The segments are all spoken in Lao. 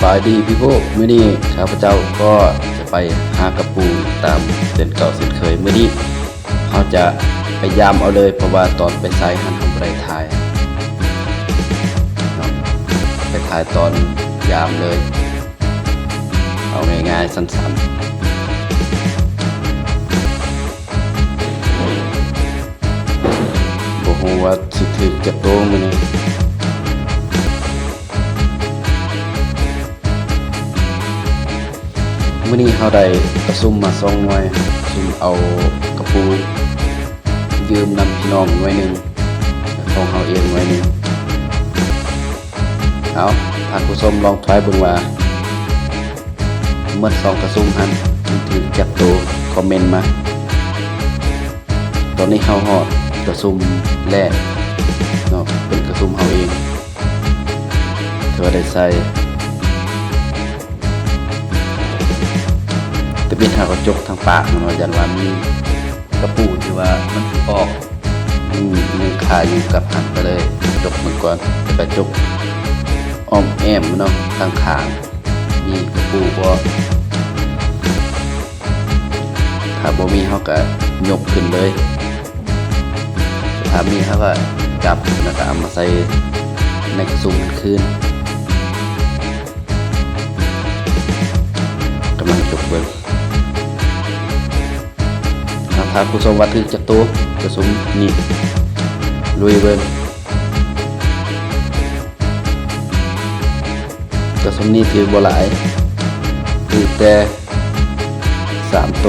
ສະບາຍດີພີ່ນ້ອງ, ມື້ນີ້ຂ້າພະເຈົ້າກໍຈະໄປຫາກະປູຕາມເຊັ່ນເກົ່າເຊັ່ນເຄີຍ. ມື້ນີ້ເຮົາຈະໄປຢາມເອົາເລີຍ ເພາະວ່າຕອນໄປໃສ່ຫັ້ນເຮົາບໍ່ໄດ້ຖ່າຍເນາະ, ໄປຖ່າຍຕອນຢາມເລີຍ. ເອົາງ່າຍໆ ສັ້ນໆ ບໍ່ຮູ້ວ່າຊິຖືກຈັກໂຕມື້ນີ້. ມື້ນີ້ເຮົາໄດ້ປະຊຸມມາສອງໜ່ວຍ, ປະຊຸມເອົາກະປູຢືມນຳພີ່ນ້ອງໜ່ວຍໜຶ່ງ, ຂອງເຮົາເອງໜ່ວຍໜຶ່ງ. ເອົາ ທ່ານຜູ້ຊົມລອງທາຍເບິ່ງວ່າ ໝົດສອງກະຊຸມຫັ້ນ ມັນຖືກຈັກໂຕ? ຄອມເມັນມາ. ຕອນນີ້ເຮົາຮອດກະຊຸມແລກເນາະ, ເປັນກະຊຸມເຮົາເອງ ຖືວ່າໄດ້ໃສ່. ແຕ່ເປັນຫາກະຈົກທາງປາກເນາະ, ຢ້ານວ່າມີກະປູທີ່ວ່າມັນຊິອອກ ອືມ ຍັງຄາຢູ່ກັບຫັ້ນ ກະເລີຍຈົກມັນກ່ອນ, ແລ້ວກະຈົກອ້ອມແອ້ມເນາະ, ທາງຂ້າງມີກະປູບໍ່? ຖ້າບໍ່ມີເຮົາກະຍົກຂຶ້ນເລີຍ, ຖ້າມີເຮົາກະຈັບ ແລ້ວກະເອົາມາໃສ່ໃນກະຊຸມນັ້ນຄືນ. ກຳລັງຈົກເບິ່ງ. ອ່າ ຖ້າຜູ້ຊົມວ່າຖືກຈັກໂຕ ກະຊຸມນີ້ ລຸຍເບິ່ງ. ກະຊຸມນີ້ຖືກບໍ່ຫຼາຍ, ຖືກແຕ່ສາມໂຕ.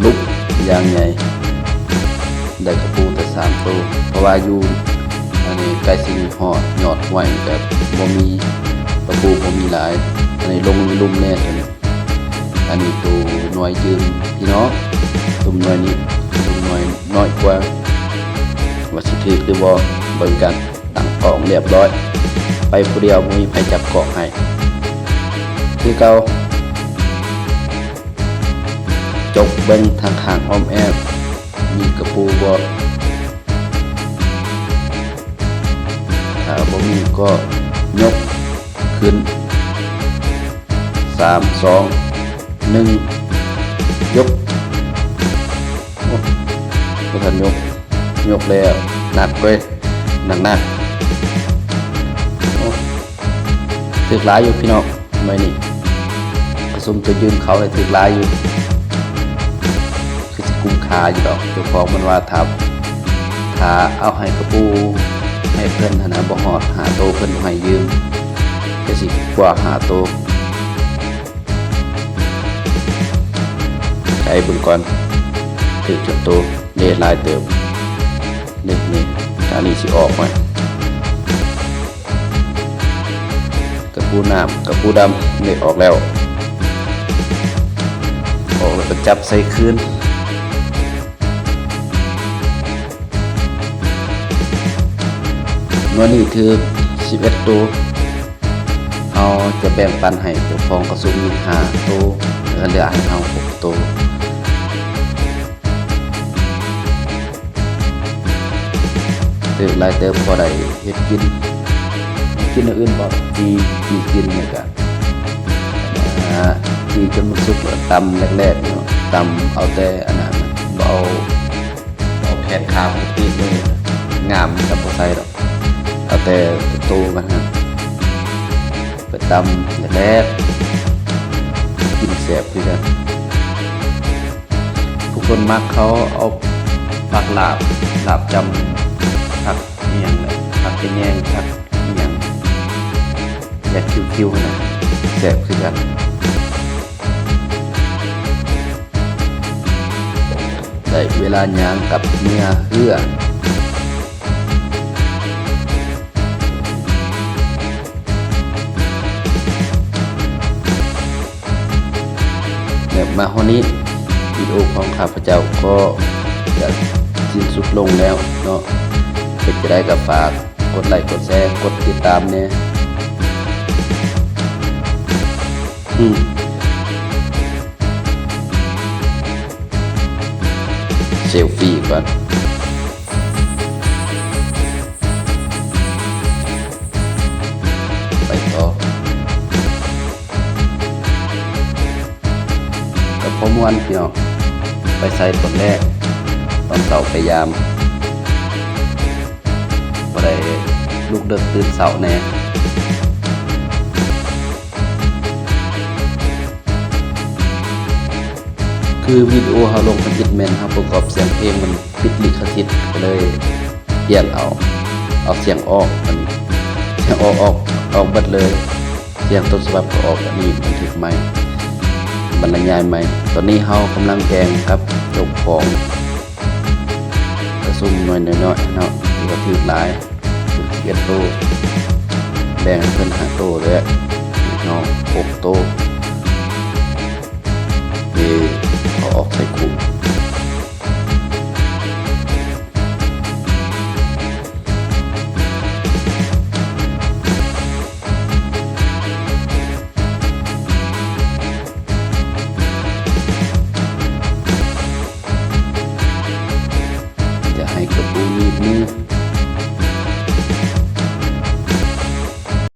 ລຸກຢ່າງໃຫຍ່ ໄດ້ກະປູແຕ່ສາມໂຕ, ເພາະວ່າຢູ່ ອັນນີ້ ໃກ້ຊິຮອດຍອດຫ້ວຍ ກະບໍ່ມີກະປູ ບໍ່ມີຫຼາຍ. ອັນນີ້ລົງລຸ່ມແດ່ໂຕນີ້. ອັນນີ້ໂຕໜ່ວຍຢືມພີ່ນ້ອງ, ຊຸມໜ່ວຍນີ້ ຊຸມໜ່ວຍນ້ອຍກວ່າ, ວ່າຊິຖືກຫຼືບໍ່ ເບິ່ງກັນ. ຕັ້ງກ້ອງລຽບລ້ອຍ, ໄປຜູ້ດຽວ ບໍ່ມີໃຜຈັບກ້ອງໃຫ້ຄືເກົ່າ. ຈົກເບິ່ງທາງຂ້າງອ້ອມແອ້ມ ມີກະປູບໍ່? ຖ້າບໍ່ມີກໍຍົກຂຶ້ນ. ສາມ ສອງ ໜຶ່ງ ຍົກ. ໂອ້ ບໍ່ທັນຍົກ, ຍົກແລ້ວ. ໜັກເວີຍ, ໜັກໆ. ໂອ້ ຖືກຫຼາຍຢູ່ພີ່ນ້ອງ, ໜ່ວຍນີ້ ປະຊຸມໂຕຢືມເຂົາໄດ້ຖືກຫຼາຍຢູ່. ຄືຊິກຸ້ມຄ່າຢູ່ດອກ, ເຈົ້າຂອງມັນວ່າຖ້າ ຖ້າເອົາໃຫ້ກະປູໃຫ້ເພິ່ນຫັ້ນນະ ບໍ່ຮອດຫ້າໂຕ ເພິ່ນບໍ່ໃຫ້ຢືມ, ກະຊິກວ່າຫ້າໂຕ. ໄຂເບິ່ງກ່ອນ ຖືກຈັກໂຕ. ເດ້ ຫຼາຍເຕີບ. ເດ້ ນີ້ ອັນນີ້ຊິອອກມາ. ກະປູນ້ຳ ກະປູດຳ ເດ້ ອອກແລ້ວ. ອອກແລ້ວກະຈັບໃສ່ຄືນ. ມື້ນີ້ຖືກສິບເອັດໂຕ. ເຮົາຈະແບ່ງປັນໃຫ້ເຈົ້າຂອງກະຊຸມນີ້ຫ້າໂຕ ແລ້ວກະເຫຼືອໃຫ້ເຮົາຫົກໂຕ. ຖືກຫຼາຍເຕີບ ພໍໄດ້ເຮັດກິນ. ເຮັດກິນແນວອື່ນບໍ່? ຈີ່ ຈີ່ກິນ ແລ້ວກະ ອ່າ ຈີ່ຈົນມັນສຸກ ແລ້ວຕຳແຫຼກໆເນາະ, ຕຳເອົາແຕ່ອັນນັ້ນ ບໍ່ເອົາ ເອົາແຂນຂາ ມື ຕີນມື ງາມມັນກະບໍ່ໃສ່ດອກ, ເອົາແຕ່ໂຕມັນຫັ້ນໄປຕຳແຫຼກໆ ກິນແຊບຄືກັນ. ຜູ້ຄົນມັກເຂົາເອົາຜັກລາບ ລາບຈຳ ຜັກອີ່ຫຍັງແຫຼະ ຜັກຂະແຍງ ຜັກອີ່ຫຍັງ ແບບຄິ້ວໆຫັ້ນນະ ແຊບຄືກັນ. ໄດ້ເວລາຍ່າງກັບເມືອເຮືອນ. ແລະ ມາຮອດນີ້ ວິດີໂອຂອງຂ້າພະເຈົ້າກໍຈະສິ້ນສຸດລົງແລ້ວເນາະ. ເປັນຈັ່ງໃດກໍຝາກກົດໄລ ກົດແຊ ກົດຕິດຕາມແດ່. ອືມ ເຊລຟີກ່ອນ. ບໍ່ມ່ວນພີ່ນ້ອງ ໄປໃສ່ຕອນແລກ ຕອນເຊົ້າໄປຢາມ ບໍ່ໄດ້ລຸກເດິກຕື່ນເຊົ້າແດ່. ຄືວິດີໂອເຮົາລົງທຳອິດແມ່ນເຮົາປະກອບສຽງເພງ ມັນຕິດລິຂະສິດ ກໍເລີຍປ່ຽນເອົາ ເອົາສຽງອອກ ອັນສຽງອອກ ອອກ ອອກເບິດເລີຍ. ສຽງຕົ້ນສະບັບກໍອອກ ອັນນີ້ບັນທຶກໃໝ່ ບັນລະຍາຍໃໝ່. ຕອນນີ້ເຮົາກຳລັງແບ່ງກັບເຈົ້າຂອງ ກະຊຸມໜ່ວຍນ້ອຍໆເນາະ ຖືວ່າຖືກຫຼາຍ ຖືກສິບເອັດໂຕ ແບ່ງໃຫ້ເພິ່ນຫ້າໂຕ ແລະ ເຮົາຫົກໂຕ. ເອີ